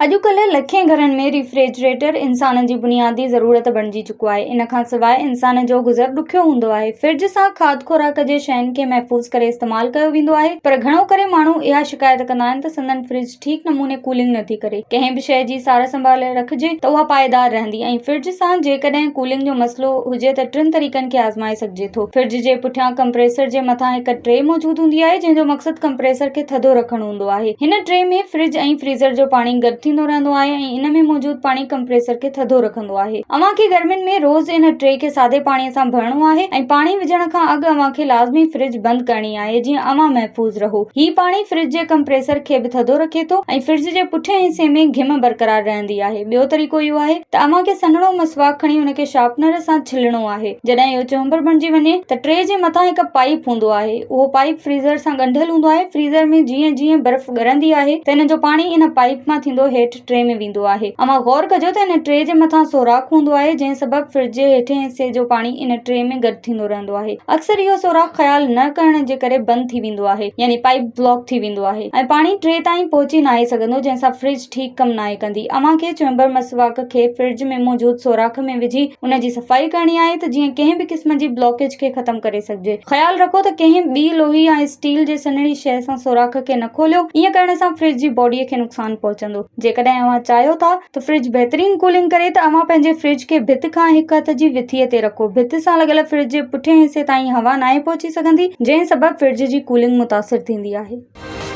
اڄڪلهه لکين گهرن ۾ ريفريجريٽر انسان جي بنيادي ضرورت بڻجي چڪو آهي. ان کان سواء انسان جو گذر ڏکيو هوندو آهي. فرج سان کاڌ خوراڪ جي شين کي محفوظ ڪري استعمال ڪيو ويندو آهي پر گهڻو ڪري ماڻهو اها شڪايت ڪندا آهن ته سندن فرج ٺيڪ نموني ڪولنگ نٿي ڪري. ڪنهن به شيء جي سار سنڀال رکجي ته اها پائيدار رهندي ۽ فرج سان جيڪڏهن ڪولنگ جو مسئلو هجي ته ٽن طريقن کي آزمائي سگهجي ٿو. فرج جي پٺيان ڪمپريسر جي مٿان هڪ ٽري موجود هوندي آهي جنهن جو مقصد ڪمپريسر کي ٿڌو رکڻ هوندو آهي. هن ٽري ۾ فرج ۽ فريزر جو پاڻي گڏ ٿيندو رهندو آهي ۽ ان ۾ موجود پاڻي ڪمپريسر کي ٿڌو رکندو آهي. اوهان کي گرمين ۾ روز ان ٽري کي سادي پاڻي سان ڀرڻو آهي ۽ پاڻي وجهڻ کان اڳ اوهان کي لازمي فرج بند ڪرڻي آهي جيئن اوهان محفوظ رهو. هي پاڻي فرج جي ڪمپريسر کي به ٿڌو رکي ٿو ۽ فرج جي پٺئين حصي ۾ گهم برقرار رهندي آهي. ٻيو طريقو اهو آهي ته اوهان کي سنهڙو مسواڪ کڻي ان کي شارپنر سان ڇلڻو آهي. جڏهن اهو چهنبر بڻجي وڃي ته ٽري جي مٿان هڪ پائيپ هوندو آهي. اهو پائيپ فريزر سان ڳنڍيل هوندو آهي. فريزر ۾ جيئن جيئن برف ڳرندي آهي ته ان جو پاڻي ان پائيپ مان ٿيندو هيٺ ٽري ۾ ويندو آهي. اوهان غور ڪجو ته ان ٽري جي مٿان سوراخ هوندو آهي جنهن سبب فرج جي هيٺين حصي جو پاڻي ان ٽري ۾ گڏ ٿيندو رهندو آهي. اڪثر اهو سوراخ خيال نه ڪرڻ جي ڪري بند ٿي ويندو آهي يعني پائيپ بلاڪ ٿي ويندو آهي ۽ پاڻي ٽري تائين پهچي ناهي سگهندو جنهن سان فرج ٺيڪ ڪم ناهي ڪندي. اوهان کي چهنبر مسواڪ کي فرج ۾ موجود سوراخ ۾ وجهي ان جي صفائي ڪرڻي آهي ته جيئن ڪنهن به قسم جي بلاڪيج کي ختم ڪري سگهجي. خيال رکو ته ڪنهن ٻي لوهي يا اسٽيل جي سنهڙي شيء سان سوراخ کي نه کوليو، ائين ڪرڻ سان فرج جي باڊي کي نقصان پهچندو. جيڪڏهن اوهان چاهيو ٿا ته فرج بهترين ڪولنگ ڪري ته اوهان پنهنجي فرج کي ڀت کان هڪ هٿ جي وٿيء تي رکو. ڀت سان لڳل فرج جي پٺئين حصي تائين هوا ناهي پهچي سگهندي، جنهن سبب فرج جي ڪولنگ متاثر ٿيندي آهي.